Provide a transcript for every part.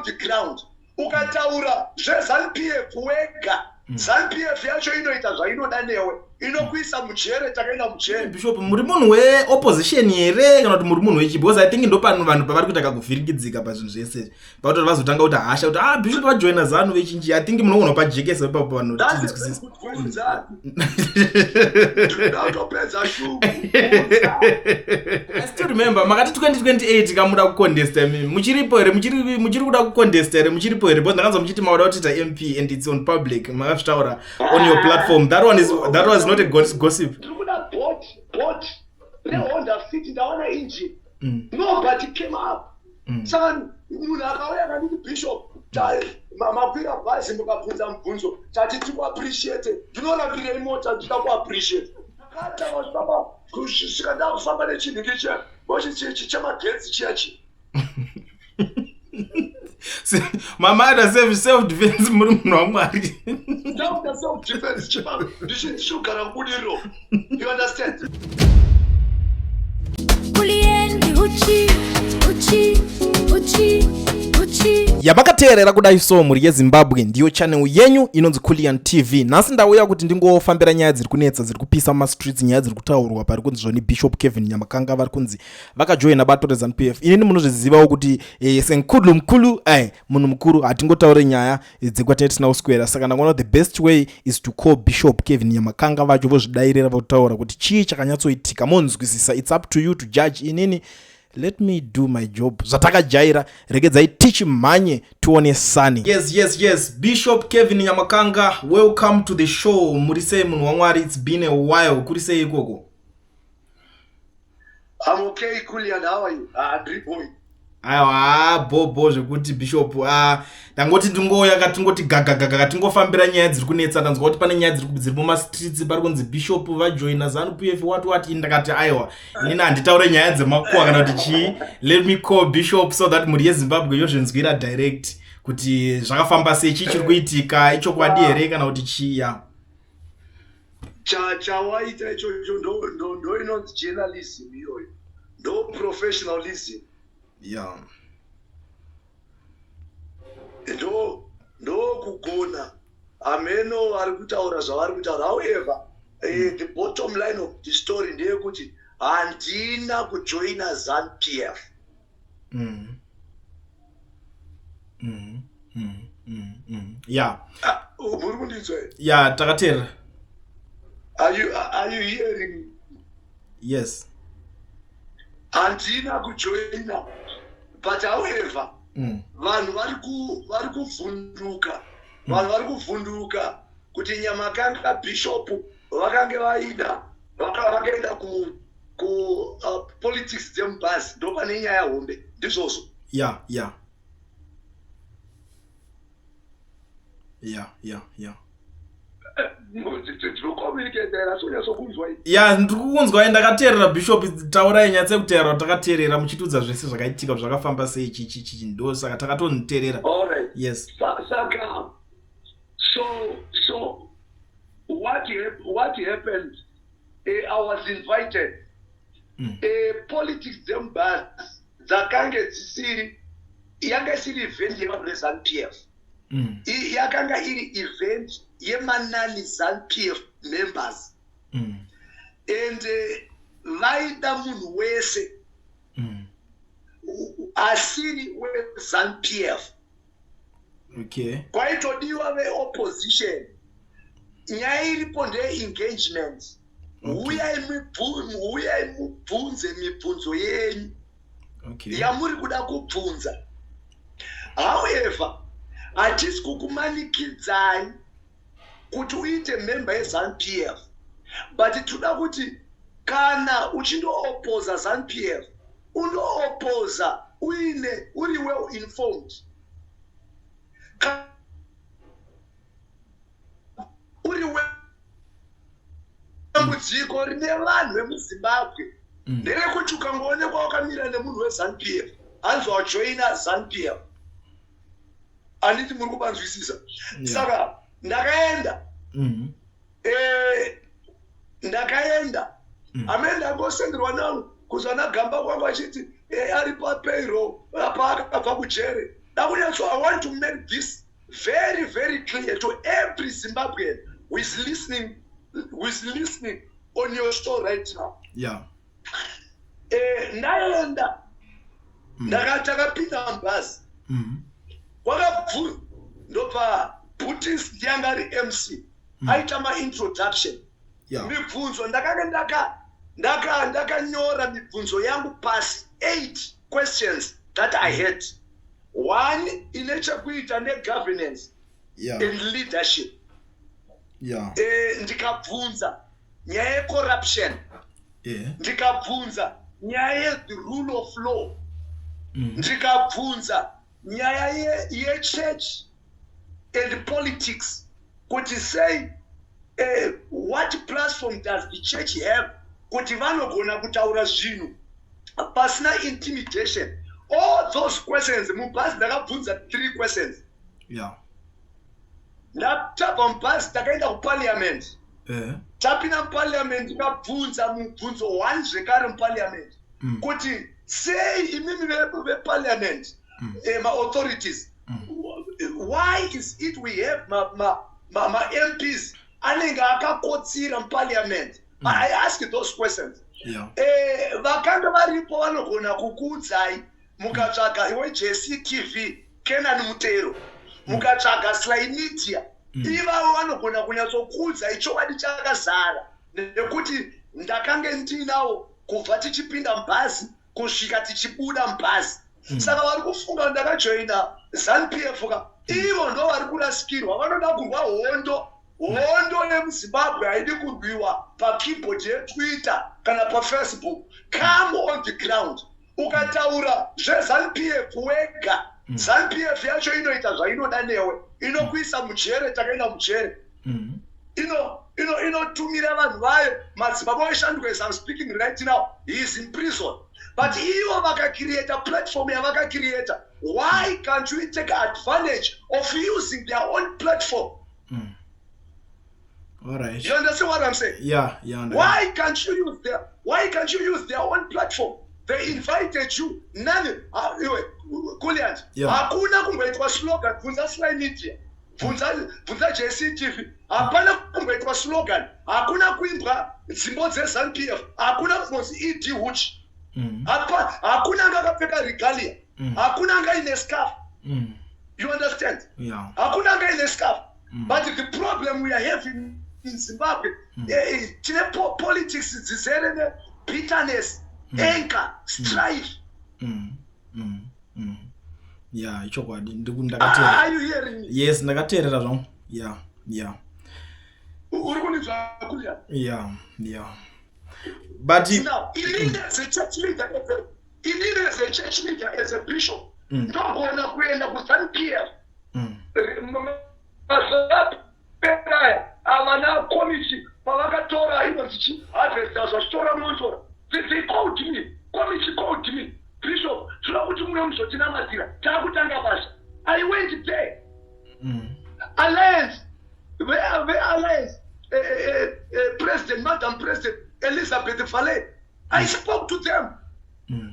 on the ground. Ukataura zveZanu PF wega, ZANU PF yacho inoita zvainoda newe, inokuisa mujere. Takaenda mujere. Bishop, muri munhu weopposition here kana kuti muri munhu wechi? Because I think ndo pano vanhu pavari kuita kakuvhiringidzika pazvinhu zvese, pakuti vazotanga kuti hasha kuti, ah, Bishop vajoina ZANU vechinji. I think munogona kupajekesa ipapo vanhu tinzwisisa. Ndakutopedza shungu. I still remember makati 2028 kamuda kucontesta imi. Muchiripo here? Muchiri kuda kucontesta here? Muchiripo here? Because ndakanzwa muchiti mauda kutoita MP and it's on public, makazvitaura on your platform. That was not a gossip. Ndiri kuda boat reHonda Fit. Ndaona engine. Nobody came up. Saka munhu akauya akanditi, "Bishop, makwira bhazi mukabvunza mubvunzo, tati tikuappreciate." Ndinorambirei mota? Ndida kuappreciate. Ndakatanga kusvika ndakufamba nechinhingi chemagetsi chiya chi. Mamaita self defense, muri munhu waMwari. Ndakuita self defense ndichigara kuBudiriro, you understand? Kuliendi uchi uchi uchi uchi. Yamakateerera kudai so, mhuri yeZimbabwe, ndiyo channel yenyu inonzi Culian TV. Nhasi ndauya kuti ndingofambira nyaya dziri kunetsa, dziri kupisa mumastreets, nyaya dziri kutaurwa pari kunzi zvoni Bishop Kevin Nyamakanga vari kunzi vakajoina bato reZANU PF. Inini munozvizivawo kuti senkulu mukulu, munhu mukuru, hatingotaure nyaya dzekwatinee tisina kuswera. Saka ndangoona the best way is to call Bishop Kevin Nyamakanga vacho, vozvidairira, votaura kuti chii chakanyatsoitika, monzwisisa. It's up to you to judge. Inini let me do my job zvatakajaira. Regedzai tichimhanye tionesane. Yes, Bishop Kevin Nyamakanga, welcome to the show. Muri sei, munhu waMwari? It's been a while. Kuri sei ikoko? I'm okay, Kulian. How are you? Ndiri boy. Aiwa, bobo zvekuti, Bishop. Ndangoti ndingoya katingoti gagagaga, tingofambira nyaya dziri kunetsa. Ndanzwa kuti pane nyaya dziri mumastreets, pari kunzi Bishop vajoina ZANU PF, what what. Ini ndakati aiwa, inini handitaure nyaya dzemakuwa kana kuti chii. Let me call Bishop so that mhuri yeZimbabwe yozvinzwira direct kuti zvakafamba sei, chii chiri kuitika, ichokwadi here kana kuti chii ya. Chawaita ichocho ndo inonzi journalism iyoyo, ndo professionalism. Ndo kugona. Hameno vari kutaura zvavari kutaura. However, the bottom line of the story ndeyekuti handina kujoina ZANU PF. Ah, muri kundinzwa here? Ya, takateerera. Are you hearing me? Yes. Handina kujoina, but however, vanhu vari kuvhunduka, vanhu vari kuvhunduka kuti Nyamakanga Bishop vakange vaida vakaenda ku politics dzemubhazi. Ndo pane nyaya hombe, ndizvozvo. Ya. Tinokommunicate here? Asi unyatsokunzwa? Ya, ndiri kukunzwai, ndakateerera, Bishop. Taurai, nyatse kuteerera. Takateerera muchitiudza zvese zvakaitika, kuti zvakafamba sei, chichi chichi, ndo saka takatoniteerera. Alright. Yes. Saka so what happened, I was invited. Politics dzemubhazi dzakange dzisiri, yanga isiri event yevanhu veZANU PF. Yakanga iri event yemanani ZANU PF members and vaida munhu wese asiri weZANU PF. Kwaitodiwa veopposition. Nyaya iripo ndeyeengagement. Huyai mubvunze mibvunzo yenyu yamuri kuda kubvunza. However, hatisi kukumanikidzai kuti uite member yeZANU PF, but toda kuti kana uchindoopoza ZANU PF, undoopoza uine uri well informed. Uri dambudziko rine vanhu vemuZimbabwe nderekuti ukangoonekwa wakamira nemunhu weZANU PF, hanzi wajoina ZANU PF. Handiti muri kubanzwisisa? Yeah. Saka ndakaenda. Ndakaenda. Amene ndangosenderwa nangu kuzva nagamba kwangu achiti ari papayroll paakabva kujere. Dakunyatso, I want to make this very, very clear to every Zimbabwean who is listening on your show right now. Ndaenda, takapinda mubhazi, kwakabvu ndobva Butis ndiyanga ari MC, aita maintroduction. Mibvunzo ndakanga ndakanyora mibvunzo yangu pasi, eight questions that I had. One ine chekuita negovernance and leadership. Ndikabvunza nyaya yecorruption, ndikabvunza nyaya yethe rule of law, ndikabvunza nyaya yechurch and politics, kuti sei, what platform does the church have kuti vanogona kutaura zvinhu pasina intimidation? All those questions mubhazi, ndakabvunza three questions. Tabva mubhazi, takaenda kuparliament. Tapinda muparliament, ndikabvunza mubvunzo one zvekare muparliament, kuti sei imimi veparliament, maauthorities, why is it we have ma-MPs anenge akakotsira muparliament? I ask those questions. Vakanga varipo vanogona kukuudzai. Mukatsvaga iwe JCTV, Kenan Mutero, mukatsvaga Sly Media, ivavo vanogona kunyatsokuudzai chokwadi chakazara, nekuti ndakange ndinawo kubva tichipinda mubhazi kusvika tichibuda mubhazi. Saka vari kufunga ndakajoina ZANU PF ka, ivo ndo vari kurasikirwa. Vanoda kurwa hondo. Hondo yemuZimbabwe haidi kurwiwa pakeyboard yeTwitter kana paFacebook. Come on the ground. Ukataura zveZANU PF wega, ZANU PF yacho inoita zvainoda newe, inokuisa mujere. Takaenda mujere. Inotumira vanhu vayo. Madzibaba eshanduko, as I'm speaking right now, he is in prison. But ivo vakacreata platform yavakacreata. Why can't we take advantage of using their own platform? All right. You understand what I'm saying? Yeah. Why can't you use their own platform? They invited you. None, iwe Kuliant, hakuna kumboitwa slogan. Bvunza Sly Media, bvunza JCTV. Hapana kumboitwa slogan, hakuna kuimbwa dzimbo dzeZANU PF, hakuna kumbonzi ED huchi. Hakuna anga akapfeka regalia, hakuna anga ine scarf. You understand? Yeah. Hakuna anga ine scarf. But the problem we are having in Zimbabwe, tine politics dzizere nebitterness, anger, strife. Yeah, ichokwadi. Ndakateerera. Are you hearing me? Yes, ndakateerera zvangu. Yeah. Uri kundinzwa, Kulia? Yeah. But Now, inini as a church leader, inini as a church leader, as a bishop, ndogona kuenda kuZANU PF. Mazuva apera avana Komichi pavakatora inonzi chi harvesters, vachitora Mwonzora, they called me. Komichi called me, "Bishop, tinoda kuti muno muzotinamatira, taakutanga basa." I went there. Alliance, vealliance, president, Madam President Elizabeth Valet, I spoke to them.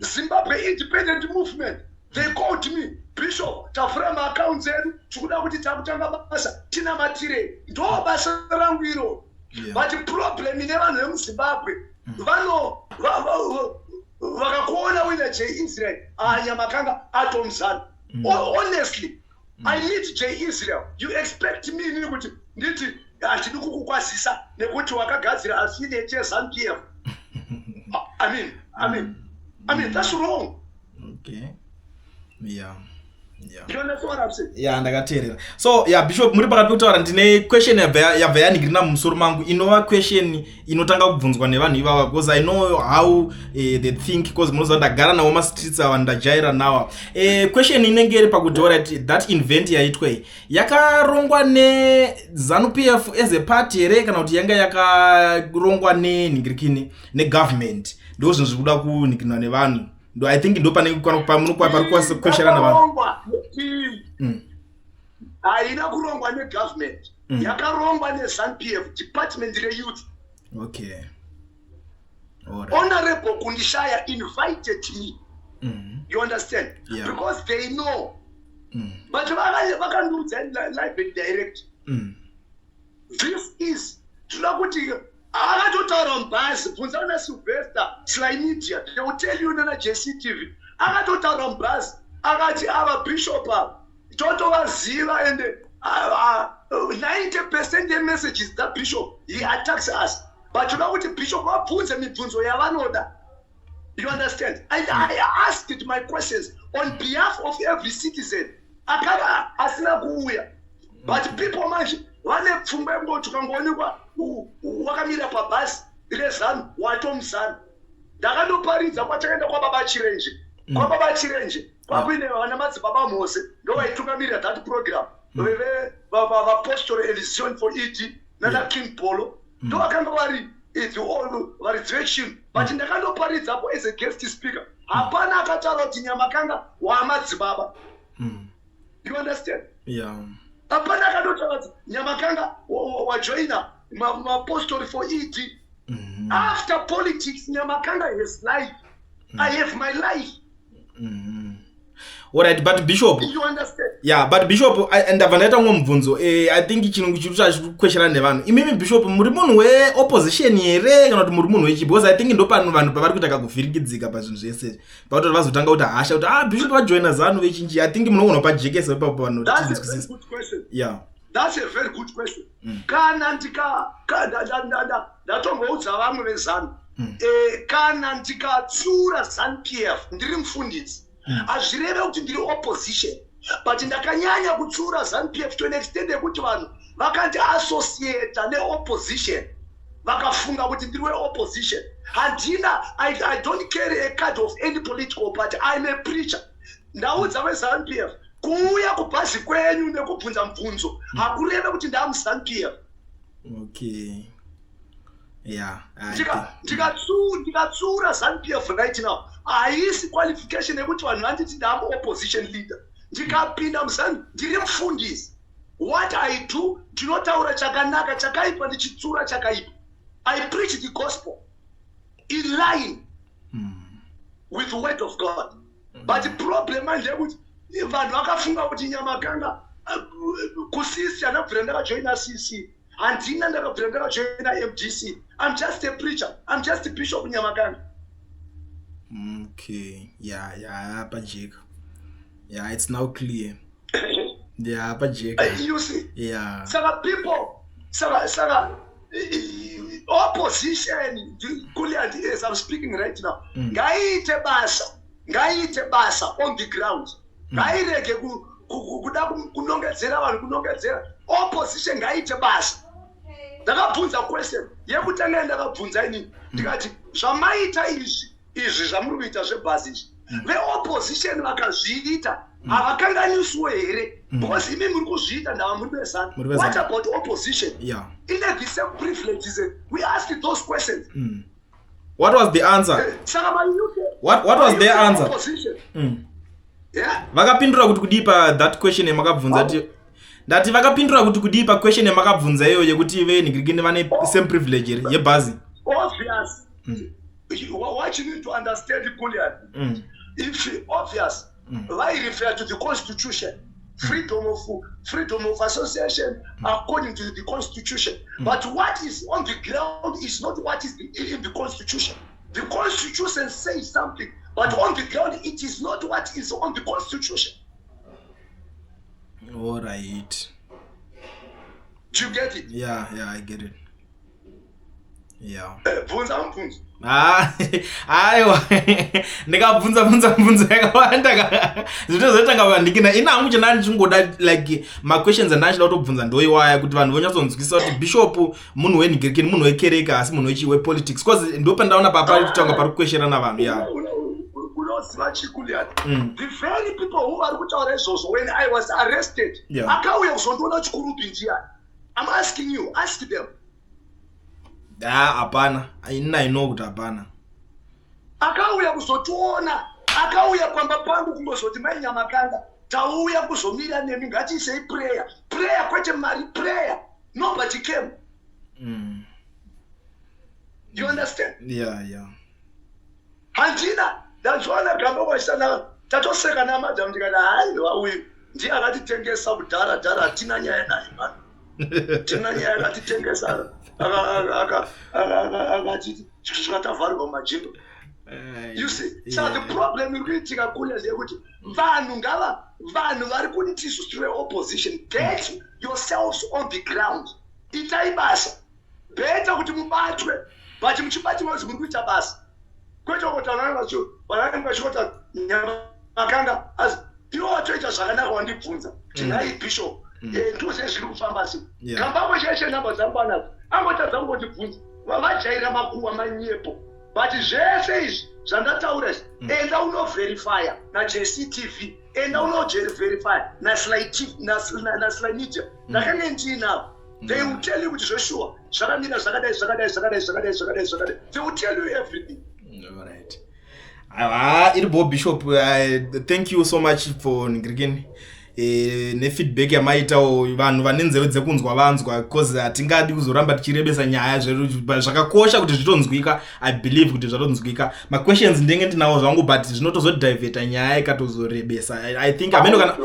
Zimbabwe Independent Movement, they called me, "Bishop, tavhura maaccounts edu, tikuda kuti takutanga basa, tinamatirei." Ndo basa rangu iroro. But problem ine vanhu vemuZimbabwe, vano vakakuona uina J Israel, aNyamakanga atomuzana. Honestly, I need J Israel. You expect me inini kuti nditi handidi kukukwazisa nekuti wakagadzira affiliate yeZANU PF? I mean, that's wrong. Okay. Yeah. You understand what I'm saying? Ya, ndakateerera. So yeah, Bishop, muri pakati pekutaura, ndine question yabva yaningirina mumusoro mangu, inova question inotanga kubvunzwa nevanhu ivava, because I know how they think, because munoziva ndagara navo mastreets ava, ndajaira nawa. Question inenge iri pakuti, alright, that event yaitwa iyi yakarongwa neZANU PF as a party here, kana kuti yanga yakarongwa nenhingirikini, negovernment? Ndo zvinhu zviri kuda kunhingirinwa nevanhu. Ndo, I think, ndo pane pari kukwesherana vanhu. Yakarongwa haina kurongwa negovernment. Yakarongwa neZANU PF department reyouth. Okay, alright. Honorable Kundishaya invited me. You understand? Yeah. Because they know. But vakandiudza live and direct. This is, tinoda kuti akatotaura mubhazi. Bvunza na Sylvester, Slymedia, they will tell you, nana JCTV. Akatotaura mubhazi akati ava bishop ava totovaziva, ende 90% yemessages dzabishop, he attacks us, but toda kuti bishop vabvunze mibvunzo yavanoda. You understand? I asked my questions on behalf of every citizen akanga asina kuuya. But people manje vane pfungwa yekungoti ukangoonekwa wakamira pabhasi reZANU, watomuZANU. Ndakandoparidza kwatakaenda kwababa Chirenje. Kwababa Chirenje kwakuine vana madzibaba Mose, ndo vaitungamirira that program. Vapostori Elision for ED nana King Polo ndo vakanga vari varidzi vechinhu. But ndakandoparidzapo as a guest speaker. Hapana akataura kuti Nyamakanga wamadzibaba. You understand? Yeah. Hapana akandotaura kuti Nyamakanga wajoina mapostori for ED. After politics, Nyamakanga has life. I have my life. Alright, but Bishop, You understand? Yeah, but Bishop, ndabva ndaita mumwe mubvunzo. I think chinhu chiri chachikukweshera nevanhu. Imimi Bishop, muri munhu weopposition here kana kuti muri munhu wechi? Because I think ndo pano vanhu pavari kuita kakuvhirikidzika pazvinhu zvese, pakuti vazotanga kuti hasha kuti, ah, Bishop vajoina ZANU vechinji. I think munogona kupajekesa ipapo vanhu That's a very tinzwisise. good question. That's a very good question. Kana ndika ndatomboudza vamwe veZANU, kana ndikatsiura ZANU PF ndiri mufundisi, hazvireve kuti ndiri opposition. But ndakanyanya kutsiura ZANU PF to an extent yekuti vanhu vakandi associata neopposition, vakafunga kuti ndiri weopposition. Handina, I don't carry a card of any political party. I'm a preacher. Ndaudza veZANU PF, kuuya kubhazi kwenyu nekubvunza mubvunzo hakureve kuti ndamuZANU PF. Okay, yeah, I Ndikatsiura ZANU PF right now, haisi qualification yekuti vanhu vanditi ndamu opposition leader. Ndikapinda muZANU, ndiri mufundisi. What I do, ndinotaura chakanaka, chakaipa ndichitsiura chakaipa. I preach the gospel in line with the word of God. But problem manje ndeyekuti vanhu vakafunga kuti Nyamakanga, kuCC handabvira ndakajoina CC, handina ndakabvira ndakajoina MDC. I'm just a preacher. I'm just Bishop Nyamakanga. Okay, yeah, pajeka. Yeah, it's now clear. Yeah, pajeka. You see? Saka people, saka opposition, Kuliant, as I'm speaking right now, ngaiite basa, ngaiite basa on the ground. Ngairege kuda kunongedzera vanhu, kunongedzera. Opposition ngaiite basa. Ndakabvunza question yekutanga yandakabvunza inini, ndikati zvamaita izvi, izvi zvamuri kuita zvebhazi izvi, veopposition vakazviita havakanganiswo here? Because imi muri kuzviita, ndava muri veZANU. Muri veZANU. What about opposition? Ine the same privileges? We ask those questions. What was the answer? Saka maUK What was their answer? Opposition. Yeah. Vakapindura kuti kudii pa that question yamakabvunza? Ti ndati vakapindura kuti kudii pa question yamakabvunza iyoyo yekuti venhingirikini vane same privilege here yebhazi? Obvious. What you need to understand, Kulian, if obvious, why refer to the constitution, freedom of association according to the constitution. But what is on the ground is not what is in the constitution. The constitution says something, but on the ground it is not what is on the constitution. All right. Do you get it? Yeah, I get it, yeah. Bvunza mubvunzo. Ah, aiwa, ndikabvunza bvunza mibvunzo yakawanda ka, zvitozoita vandikina. Ina hangu chandanga ndichingoda, like, maquestions andanga achida kutobvunza ndoiwaya kuti vanhu vonyatsonzwisisa kuti bishop munhu wenhingirikini, munhu wekereke, asi munhu wepolitics, because ndo pandaona papari kutanga pari kukwesherana vanhu, ya. Unoziva chikuliani, the very people who vari kutaura izvozvo, when I was arrested, akauya kuzondiona Chikurubi ndiani? I'm asking you, ask them. Ah, hapana. Inini I know kuti hapana. Akauya kuzotiona, akauya pamba pangu kungozoti, "Mai Nyamakanga, tauya kuzomira nemi, ngatiisei prayer." Prayer, kwete mari, prayer. Nobody came. You understand? Yeah. Handina. Ndanzwana gamba kwachitana, tatoseka namadhamu, ndikati haiwa, uyu. Ndiye akatitengesa kudhara dhara, hatina nyaya naye mani. Tina nyaya akatitengesa akatiti kusvika tavharirwa mumajimbo. You see, so the problem iri kuitika kule ndeyekuti vanhu ngava vanhu vari kuti tisu tiri opposition, get yourselves on the ground, itai basa better kuti mubatwe, but muchibatiwa kuti muri kuita basa, kwete kuti vanenge vachingota Nyamakanga asi iwo watoita zvakanaka. Wandibvunza kuti nhai bishop, ndose zviri kufamba sei? Kambamwe chaiche namba dzangu anadzo, angotadza kungondibvunza. Vajaira makuwa manyepo, but zvese izvi zvandataura izvi, enda unoverifya naJCTV, enda unoverifya naSly Media. Ndakange ndiinavo, they will tell you kuti zveshuwa zvakamira zvakadai, zvakadai, zvakadai, zvakadai, zvakadai, zvakadai. They will tell you everything. Alright, ah, iri bo bishop, thank you so much for ngirikini nefeedback yamaitawo. Vanhu vane nzeve dzekunzwa vanzwa, because hatingadi kuzoramba tichirebesa nyaya. Zvakakosha kuti zvitonzwika. I believe kuti zvatonzwika. Maquestions ndenge ndinawo zvangu, but zvinotozodivheta nyaya ikatozorebesa. I think ameno kana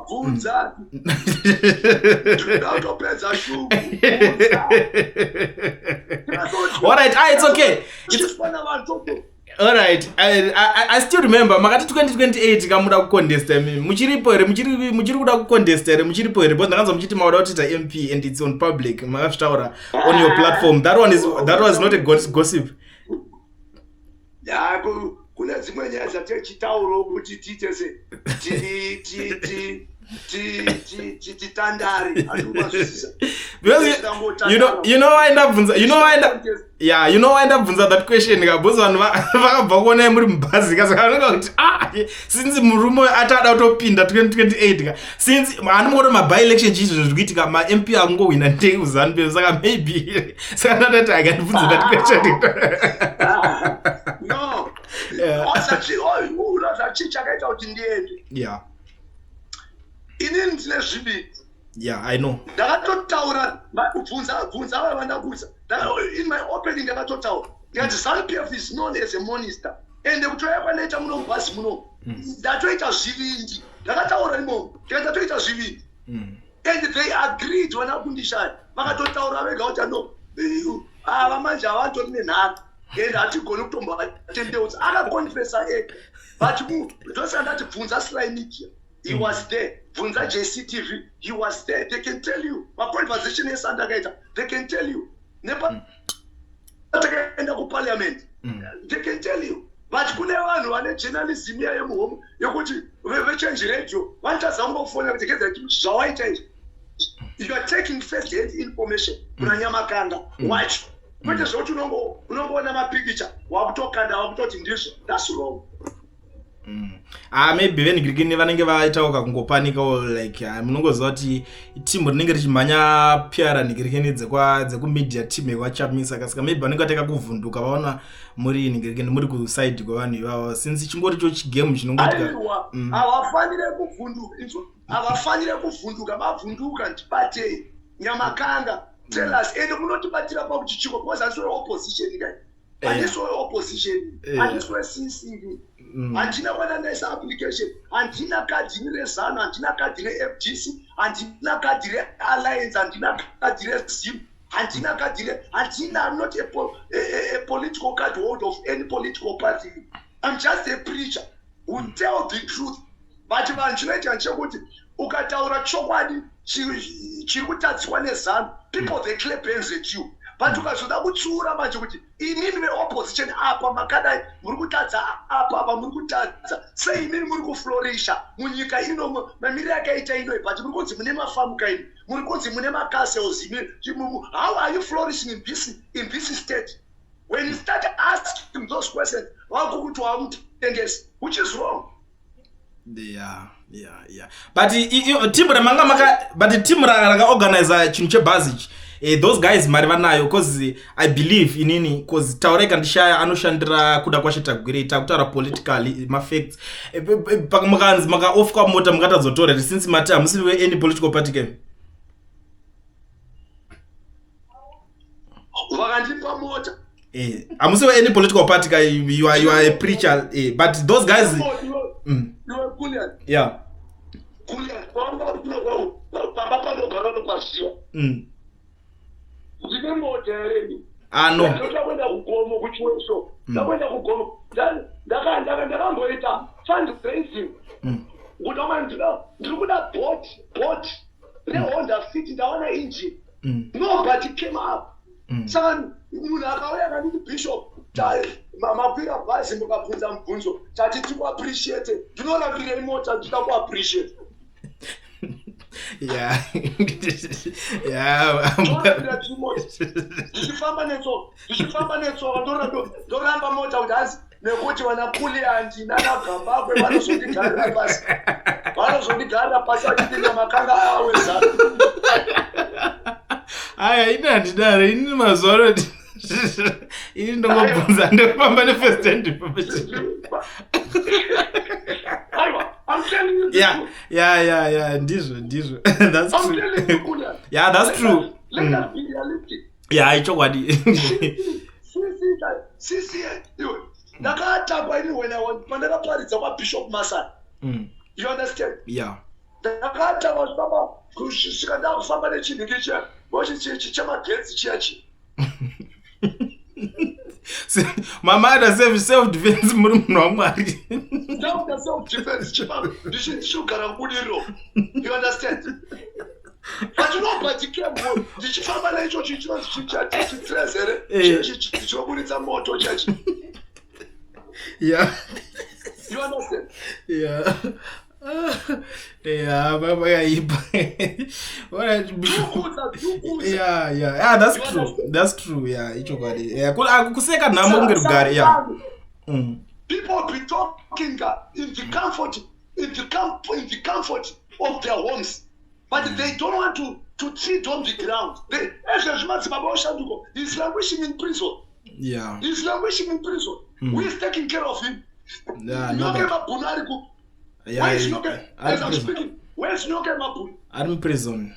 Bvunza, ndinotopedza shuku. Alright, ah, it's okay, it's Chiswana vanhu toto. Alright, I still remember makati 2028 kamuda kucontesta imi. Muchiripo here? Muchiri kuda kucontesta here? Muchiripo here? Because ndakanzwa muchiti mauda kutoita MP and it's on public, makazvitaura on your platform. That was not a gossip. Ya, kune dzimwe nyaya dzatichitaurawo kuti tiite se titandare, handikubazwisisa. Because you know why nda yeah, you know why ndabvunza that question ka? Because vanhu vakabva kuonai muri mubhazi ka, saka vanonga kuti, ah, since murume atada kutopinda 2028 ka, since handimboona maby election chii zvinhu zviri kuitika, maMP akungohwina ndei kuZANU PF, saka maybe saka ndandati akandibvunza that question. No. Unoza chii chakaita kuti ndiende? Inini ndine zviviri. Yeah, I know. Ndakatotaura, bvunza, bvunza vava vandakuudza. In my opening ndakatotaura ndikati ZANU PF is known as a monster, ende kutoya kwandaita muno mubhazi muno, ndatoita zvivindi. Ndakataura imomo ndikati ndatoita zvivindi, and they agreed. Vana kundishaya vakatotaura vega kuti no, ava manje havatori nenharo and hatigoni kutombovatendeutsa. Akaconfessa ega, but ndosaka ndati bvunza Sly Media, he was there. Bvunza JCTV, he was there. They can tell you maconversation ese andakaita. They can tell you nepa takaenda kuparliament. They can tell you. But kune vanhu vane journalism iya yemuhome yekuti vechange radio vanotadza kungofona kuti geza zvawaita izvi. You are taking first hand information kuna Nyamakanga wacho, kwete zvekuti unongoona mapikicha wakutokanda wakutoti ndizvo. That's wrong. Ah, maybe venhigirikini vanenge vaitawo kakungopanikawo, like, ah, munongoziva kuti team rinenge richimhanya PR nhigirikini dzekumedia team yekwachamisa kasika, maybe vanenge vateka kuvhunduka vaona muri nhigirikini, muri kuside kwevanhu ivavo, since chingori cho chigame chinongoitika. Aiwa, havafanire kuvhunduka. Inzwa, havafanire kuvhunduka. Mavhunduka, ndibatei Nyamakanga. Tell us, ende munotibatira pakuti chiko, because handisi weopposition kai, handisi weopposition, handisi weCCV, handina kwandandaisa application, handina kadhi reZANU, handina kadhi reFDC, handina kadhi reAlliance, handina kadhi reZim, handina kadhi re handina. I'm not a political card holder of any political party. I'm just a preacher who tell the truth. But vanhu, chinoitika ndechekuti ukataura chokwadi chiri kutadziswa neZANU, people, they clap hands at you, but ukazoda kutsiura manje kuti inini veopposition apa makadai, muri kutadza apa, apa muri kutadza sei, inini muri kuflourisha munyika ino mamiriro yakaita inoi, but muri kunzi mune mafamu kaini, muri kunzi mune macastles imi, how are you flourishing in this state? When you start asking those questions, vakukuti wamutengesi, which is wrong. Yeah, but team ramanga maka, but team rakaorganiza chinhu chebhazi ichi, those guys mari vanayo, cause I believe inini, cause Taurai Kandishaya anoshandira kuda kwashe Tagwirei. Takutaura politically mafacts. Mukanzi makaofferwa mota mukatadzotora here, since mati hamusi any political party kem? Vakandipa mota? Hamusi any political party ka, you are a preacher, but those guys Iwe Julian, yeah. Kuya pamba panogara nopaziva. Ndine mota here? Ah, no. Ndoda kuenda kugomo kuChiweso. Ndakuenda kugomo. Ndakamboita fundraising. Kuda mani ndiri kuda boat reHonda Fit, ndaona engine. Nobody came up. Saka munhu akauya akanditi, "Bishop, makwira bhazi mukabvunza mubvunzo, tati tikuappreciate," ndinorambirei mota ndida kuappreciate? Ndorambira mota ndichifamba netsoka, ndichifamba netsoka, ndoramba mota kuti hanzi nekuti vana Kuliandi nanaGambakwe vanozondigarira pasi, vanozondigarira pasi vachiti Nyamakanga awezana. Aya, ini handidaro. Ini mazuva ano ini ndongobvunza, ndofamba nefirst hand information. Aiwa, I'm telling you the truth. Yeah, ndizvo, that's I'm true. telling you, Kulian. Yeah, that's true. Let us be realistic. Yeah, ichokwadi. CC iwe, ndakatakwa ini when I was pandakaparidza kwaBishop Masai. You understand? Yeah. Ndakatakwa zvifamba kusvika ndakufamba nechinhiki chiya chemagetsi chiya chi. Mama ada self defense muri munhu waMwari. Ndakuita self defense chifamba ndichigara kubudiriro, you understand? But nobody came home ndichifamba naicho chinonzi chitrezere chinoburitsa moto chachi. You understand? Yeah, vakaipa. Alright. Tukuza, tukuza. Yeah, that's You true. understand? That's true. Yeah, ichokwadi. Yeah, kuseka nhamo kunge rugare. Yeah. People be talking in the comfort of their homes, but they don't want to tread on the ground. They ezvezvi madzibaba oshanduko is languishing in prison. He's languishing in prison. Who is taking care of him? Yeah, Nyoka nobody. Mabhunu ari ku Yeah, Where is Nyoka? ari As I'm prison. speaking, where is Nyoka Mabhunu? Ari muprison.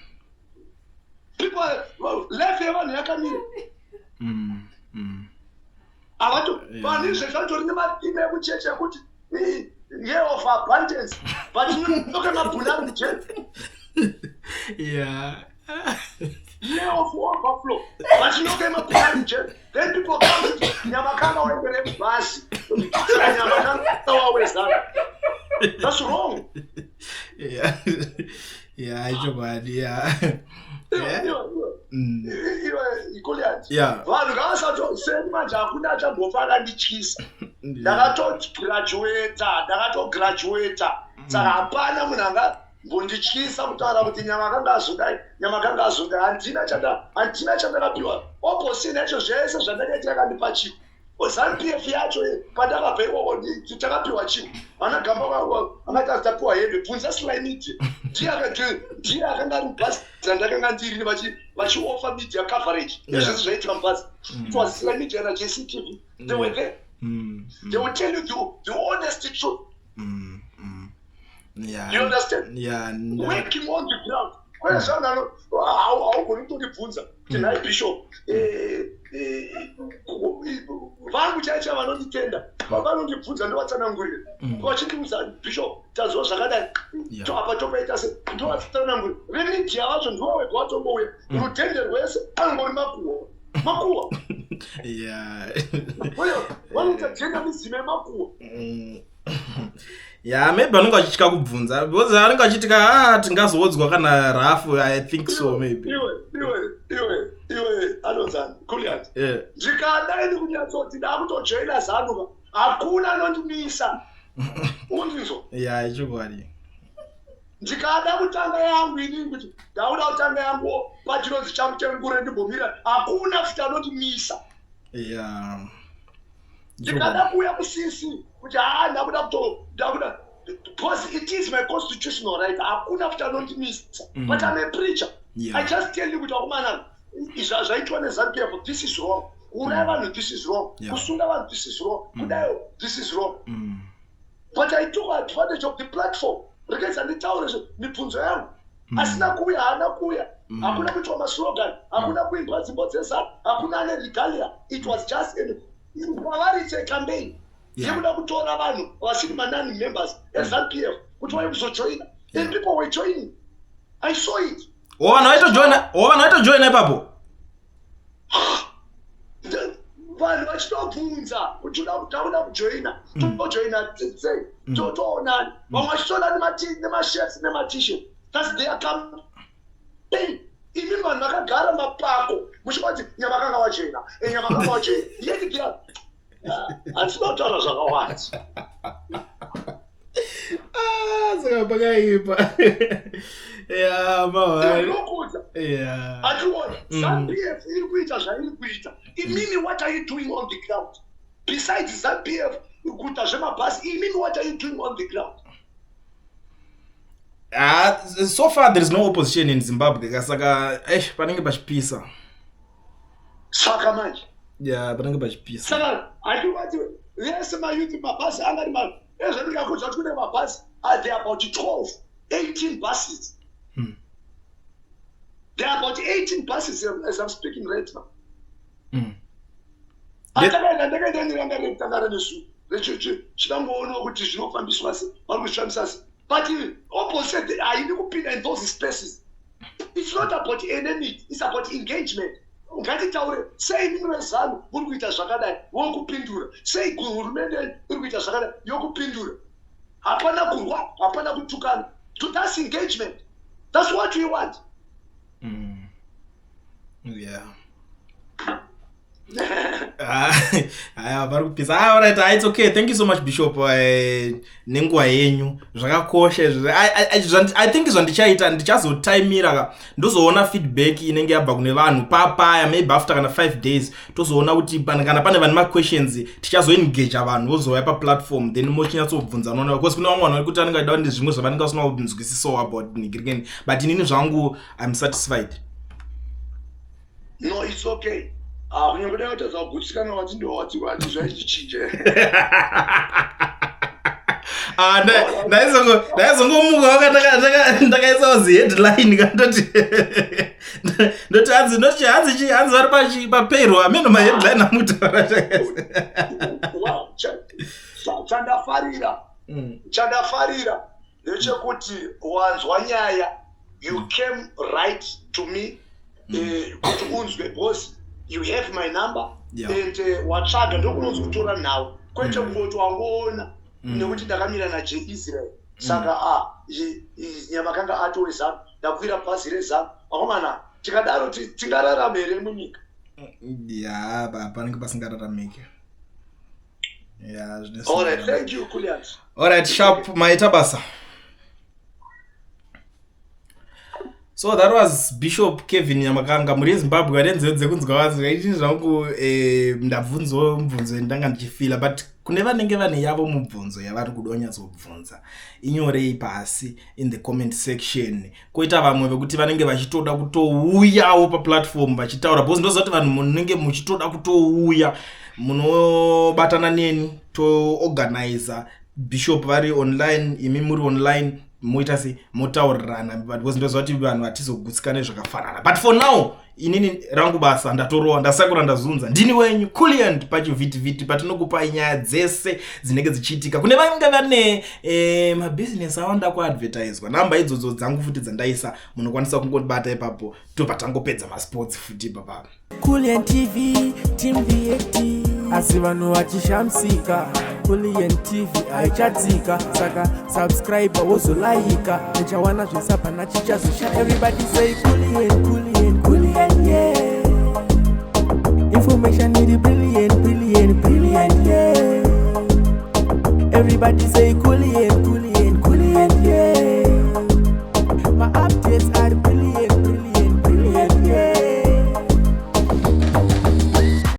People, well, life yevanhu yakamira. Havato vanhu izvezvi vatori nematima ekuchechi ekuti year of abundance, but Nyoka Mabhunu ari mujeri. Year of overflow, but Nyoka Mabhunu ari mujeri. Then people come kuti Nyamakanga waendere bhasi, Nyamakanga wawezana. That's wrong. Yeah, ichokwadi. Yeah. Iwe Goliath, vanhu ngavasato seni manje hakuna achambofa akandityisa. Ndakatograduata, ndakatograduata, saka hapana munhu angambondityisa kutaura kuti Nyamakanga azodai, Nyamakanga azodai. Handina chandakapiwa. Opposition yacho, zvese zvandakaita yakandipa chiko? ZANU PF yacho pandakabva ikoko takapiwa chiko? Vana Gamba angati tapiwa hembe. Bvunza Sly Media, ndiye akanga ari mubhazi randakanga ndiri vachioffer media coverage nezvese zvaitika mubhazi. It was Sly Media naJCTV. They were there. They will tell you the honest truth. You understand? Yeah. Working on the ground, kwete zvanhu haugoni kutondibvunza kuti, "Nhai Bishop." Vangu chaicho vanonditenda vanondibvunza, ndovatsanangurira. Vachindiudza, "Bishop, tanzwa zvakadai." Apa topaita se ndovatsanangurira. Vemedia vacho ndivo wega vatombouya. Rudhende rwese anongori makuhwa, makuhwa. Vanoita journalism yemakuhwa. Yeah, maybe vanenge vachitya kubvunza because vanenge vachitya, ah, tingazowodzwa kana rafu. I think so, maybe. Iwe, iwe, iwe, iwe, anonzani, Kuliat, ndikadai ndikunyatsoti ndakutojoina ZANU, hakuna anondimisa, undinzwa? Yeah, ichokwadi. Ndikada kutanga yangu inini, kuti ndakuda kutanga yangu pachinonzi chamutengure, ndimbomira, hakuna futi anondimisa. Ndikada kuuya kuCC kuti haa, ndakuda kuto ndakuda, because it is my constitutional right, hakuna futi anondimisa. But I'm a preacher. I just tell you kuti akomana, izvi zvaitwa neZANU PF, this is wrong. Kuuraya vanhu, this is wrong. Kusunga vanhu, this is wrong. Kudayo, this is wrong. But I took advantage of the platform. Rekedza nditaure mibvunzo yangu. Asina kuuya haana kuuya. Hakuna kuitwa maslogan, hakuna kuimbwa dzimbo dzeZANU, hakuna ane regalia. It was just kwavari it's a campaign yekuda kutora vanhu vasiri manon members eZANU PF kuti vauye kuzojoina. And people were joining. I saw it. O, vanhu vaitojoina. O, vanhu vaitojoina ipapo. Vanhu vachitobvunza kuti takuda kujoina, tojoina sei, toonani. Vamwe vachitoona nemashirts nemaT-shirt. That's their campaign. Imi vanhu vakagara mapako muchingoti Nyamakanga wajoina, Nyamakanga wajoina, yet they are, handisina kutaura zvakawanda. Ah, saka pakaipa ya mawari. Ndinokuudza. Ationa ZANU PF iri kuita zvairi kuita. Imimi, what are you doing on the ground besides ZANU PF kuita zvemabhasi? Imimi, what are you doing on the ground? Ah, so far there is no opposition in Zimbabwe ka, saka eish, panenge pachipisa. Saka manje Ya, panenge pachipisa. Saka handivati vese mayouth, mabhasi angari ezvandingakudza kuti kune mabhasi, are there about 12 18 buses. There are about 18 buses as I'm speaking right now. Atakaenda, ndakaenda neranga rekutanga renesu chinangoonawo kuti zvinofambiswa sei, vari kuzvifambisa sei, but opposite haidi kupinda in those spaces. It's not about enemy, it's about engagement. Ngatitaure sei, mimi veZANU muri kuita zvakadai, vokupindura sei, hurumende iri kuita zvakadai, yokupindura. Hapana kurwa, hapana kutukana. That's engagement. That's what we want. Yeah. Ah, haya, vari kupisa. Ah, alright. Ah, it's okay. Thank you so much, Bishop, nenguva yenyu. Zvakakosha izvi. I think zvandichaita, ndichazotaimira ka, ndozoona feedback inenge yabva kune vanhu papaya, maybe after kana 5 days, tozoona kuti kana pane vane maquestions, tichazoengaja vanhu vozouya paplatform, then mochinyatsobvunza noona, because kune vamwe vanhu vari kuti anenge achida kuti zvimwe zvavanenge vasina kunzwisisawo about nigirikeni, but inini zvangu, I'm satisfied. No, it's okay. Ah, kunyange dai watadza kugutsikana, wati ndowati wati zvaizvichinje. Ah, ndaizongomuka ndakaisawo ziheadline kandoti ndoti hanzi, ndoti hanzi chi, hanzi vari papeirwa ameno maheadline amutaura. Chandafarira ndechekuti wanzwa nyaya, you came right to me kuti unzwe, because you have my number and watsvaga. Ndokunonzi kutora nhau, kwete kungoti wangoona nekuti ndakamira naJe Israel. Saka a Nyamakanga atowezanu, ndakwira bhazi reZANU. Vakomana, tikadaro tingararame here munyika? Ya, panenge pasingararamiki ya. Alright, thank you, Kulians. Alright, sharp, maita basa. So that was Bishop Kevin Nyamakanga. Muri yeZimbabwe, vane nzeve dzekunzwa vanzwa. Ichini zvangu, ndabvunzwa mubvunzo ndanga ndichifila, but kune vanenge vane yavo mubvunzo yavari kuda kunyatsobvunza, inyorei pasi in the comment section. Koita vamwe vekuti vanenge vachitoda kutouyawo paplatform vachitaura, because ndoziva kuti vanhu munenge muchitoda kutouya, munobatana neni, toorganiza Bishop vari online, imi muri online, moita sei, motaurirana, but because ndoziva kuti vanhu hatizogutsikane zvakafanana. But for now, inini rangu basa ndatorowa, ndasakura, ndazunza. Ndini wenyu Culiant pachivhitivhiti, patinokupai nyaya dzese dzinenge dzichiitika. Kune vanenge vane mabhizinesi awanda kuadvertiswa, namba idzodzo dzangu futi dzandaisa, munokwanisa kungobata ipapo, tobva tangopedza masports futi ipapapa. Kulian TV, Team VAT. Asi vanhu vachishamisika, Kulian TV haichatsika. Saka subscribe, wozolaika, uchawana zvisapana chichazosha. Everybody say Kulian, Kulian, Kulian, yeah. Information iri brilliant, brilliant, brilliant, yeah. Everybody say Kulian.